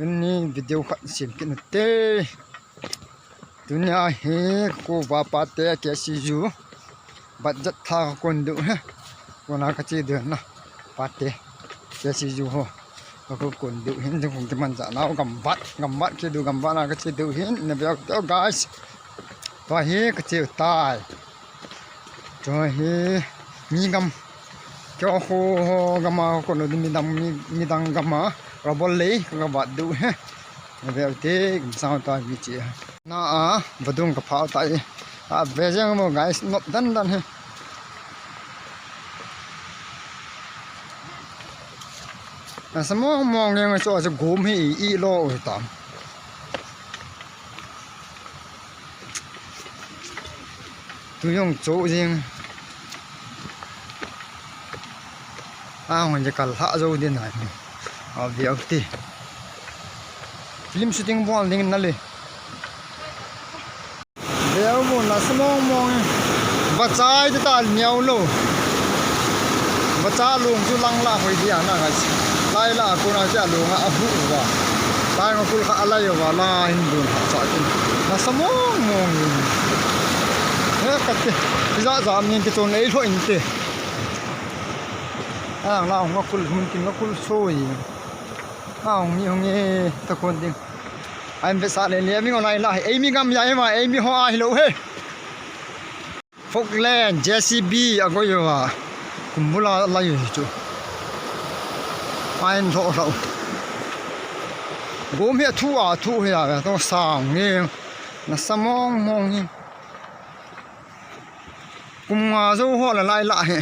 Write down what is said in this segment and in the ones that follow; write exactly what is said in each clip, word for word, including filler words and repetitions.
Tuni video khat sem kit nute. Tunia hi ka ko va pate K C U. Budget tha ka kon diu he. Kona ka che diu na. Pate K C U ho. Ka ko kon diu hin jong kong kiman ja nau gamvat. Gamvat ke diu gamvat na ka che diu hin. Na veu teo guys. Tua hi ka che tai. Tua hi mi gam. Keo ho ho gama ko no mi dang mi, mi dang gama. Rabol lei ka vat diu he. Na veu te gam sang ta mi che. Na a, vadung ka phau tai. A, ve jeng mo guys, nop dan dan he. Na sa mong mong nge cho sa gum hi i lo u tam. Tu yong cho jing. A, hon je kal ha jo din ai. A, ve ti. Film shooting bol ding na le. Veu mo na sa mong mong. Vachai te ta niau lo. Vacha lung chu lang la hoi dia na guys. Lai la ko na cha lung a hu wa. Lai ngo kul kha alai wa la hin dun ha cha tin. Na sa mong mong. He ka te. Ti ja ja min ke ton ei lo in te. Ang la ngo kul mun kin ngo kul soi. Ang mi hong e ta kon ding. Ai ve sa le le mi ngo lai la. Ei mi gam ya ma ei mi ho a hi lo he. Falkland, J C B, a goi va. Kumbula la yu chu. Ain tho tho. Gom hi a thu a thu hi a, to sang nge. Na sa mong mong hi. Kum nga jo ho la lai la he.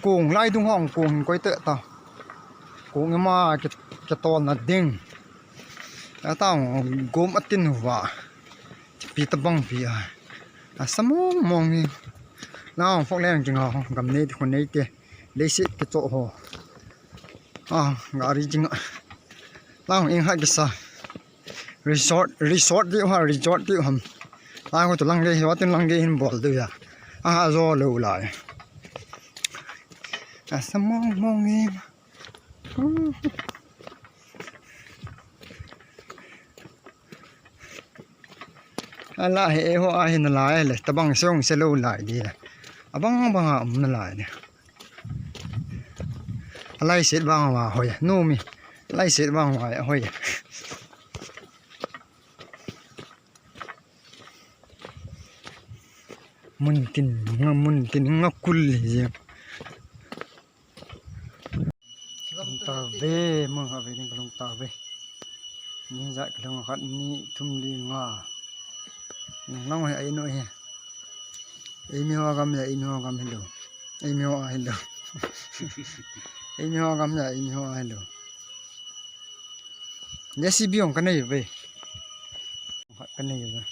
Kung lai dung hong kung koi te ta. Kung ma ke, ke tol na ding. A ta gom a tin va. Pi ta bang pi a. A sa mong mong hi. Na ong Falkland jing a gam nei ti khun nei te. Lei se ke cho ho. A gari jing a. Na ong ing ha ke sa. Resort, resort di ha, resort di ham. Na ko to lang ge, wa tin lang ge hin bol du ya. A ha zo lo lai. A sa mong mong hi. Ala he ho a hin lai le tabang song se lo lai di la. Abang bang a um na lai di. Alai set bang wa hoi. Nu mi. Alai set bang wa hoi. Mun tin nga mun tin nga kul le. Kalung ta ve, mun ha ve ding kalung ta ve. Ni ja kalung khat ni thum li nga. Nang nang hai ai no he. Ei mi ho gam ya, ei mi ho gam hello. Ei mi ho a hello. Ei mi ho gam ya, ei mi ho a hello. J C B ong ka nei ve. Ka nei ve.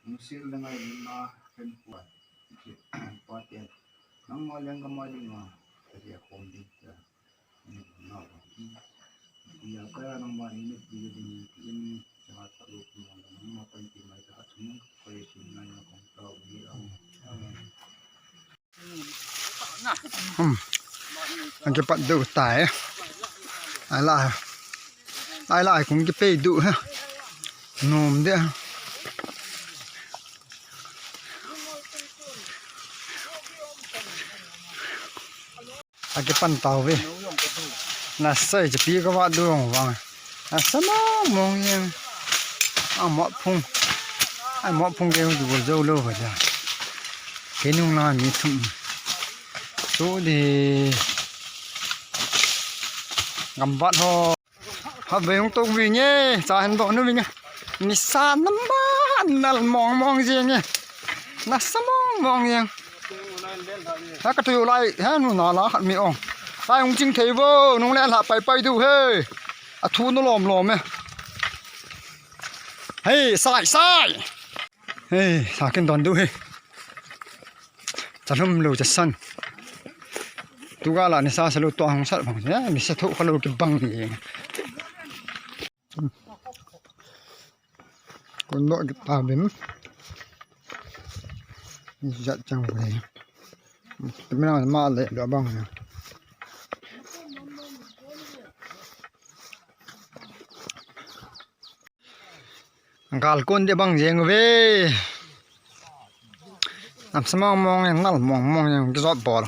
Musil lengai lima pen kuat. Kuat ya. Nang ma leng kama lima. Tadi aku ambil ya. Ini na. Ya kaya nang ma ini dia ini ini. Jangan tak lupa nang ma pen lima itu. Kaya sini nanya kong tahu dia. Amin. Hmm. An kipat diu tai. Ai la. Ai la, ai kung kipei diu ha. Nom de. A kipan tau ve. Na sai che pi ka va diu vang. A sa mong mong yang. A mo phung. A mo phung ke du jo lo va ja. Ke nung na mi thum. Su di. Gam vat ho. Ha ve hung tok vi nge. Cha hen do nu vi nge. Ni sa nam ba nal mong mong je nge. Na sa mong mong yang. Ha ka tu lai ha nu na la khat mi ong. Sai hung ching thei vo nung le la pai pai du he. A thu no lom lom e. Hei, sai, sai. Hei, sa kin don du hei. Cha lum lo cha san. Tuga la nisa sa lu to hung sat bang. Ya, nisa thu kha lu kibang ni. Kun do kita bim. Ni jat chang bim. Mina ma le do bang. Gal kun de bang jeng ve. Am sa mong mong, ngal mong mong jeng, ki jot bol.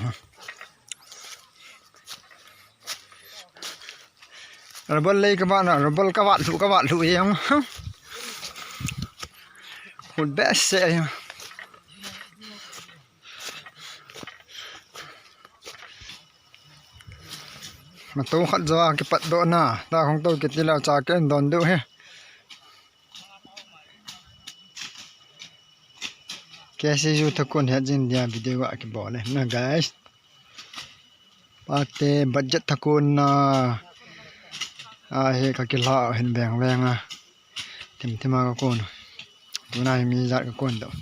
Rubber lei ka vat na, rubber ka vat lu, ka vat lu jeng. Khut be se jeng. Mato khat jo a kipat doh na, ta khong to kiti lou cha ken don diu hi. K C U thakon het jing dia video a kibol e na guys. Pate budget thakon na. A he ka kila hin veng veng a. Thim thim a ka kon. Tuna hi mi jat ka kon doh.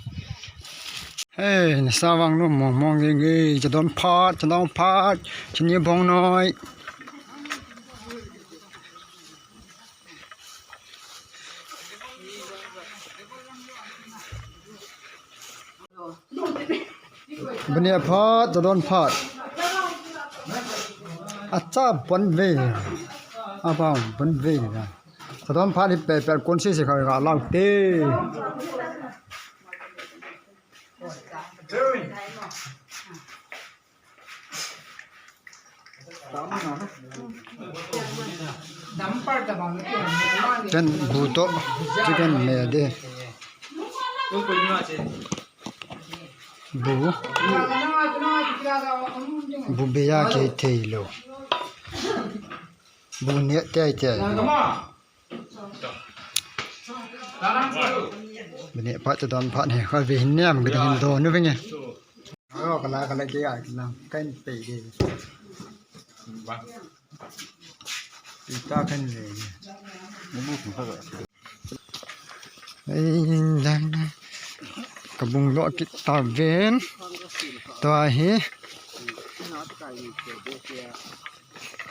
Hey, nisa vang nu mong mong ge ge, cha don phat, cha don phat, chini bong noi. Bu neh phat, cha don phat. Acha bon ve. Apa bon ve. Cha don phat ni pe pe kon si si kha ga lau te. Ken bu to, chicken me de. Bu. Bu beya ke thei lou. Bu neh tei tei. Bu neh phat cha don phat ni, kha ve hin nem, ka hin don nu ve nge. Aro kala kala ke ai kala, kahin pe de. Ita kahin ve de. Ei, dan. Ka bung lo kit ta ven. Tua hi.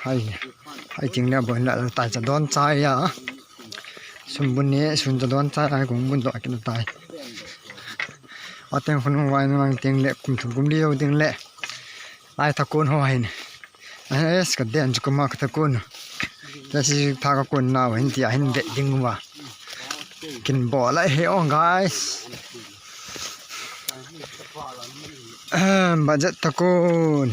Hai. Hai ting le bon la tai cha don chai ya. Sum bun ni sun cha don chai ai kung bun do kit tai. Ateng khun vai nang ting le kum thum kum li ding le. Lai thakon ho hin. Ai, es ka den chu kuma ka thakon. Ka si tha ka kon na hin ti a hin ve ding wa. Kin bol a he on, guys. Ahem, budget thakon.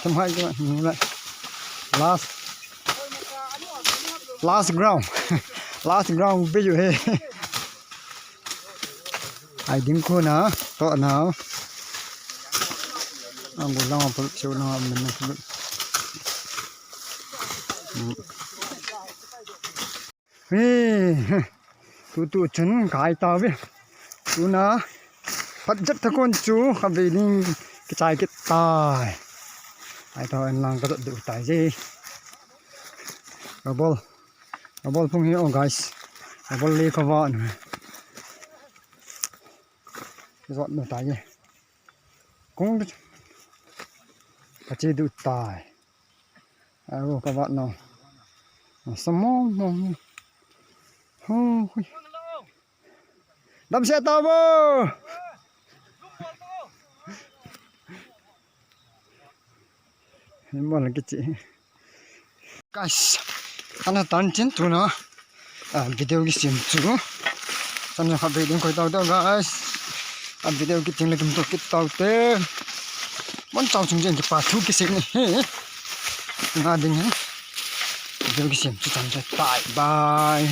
Thum hai ke, last, last ground. Last ground be you he. Ai ding ko na, to na. Ang gulang ang puluk siu na, ang minum puluk. Hmm. He, he. Tu tu chun kai ta ve. Tuna. Budget thakon chu kha ve ding kichai kit tai. Ai ta en lang ka dot du tai je. Rubber. Rubber phung hi, oh guys. Rubber le ka va nu. Jot nu tai je. Kung. Ka che du tai. Ai, ka vat nau. Sa mong mong. Hu, hui. Dam se ta bo. Mo la kichi. Guys, ana tan chin tuna. A video kisem chu. Chan kha ve ding koi tau tau, guys. A video kiting le kim to kit tau te. Mon chau chung jeng kipa thu kisem ni. He. Nga ding he. Video kisem chu chan chu tai. Bye.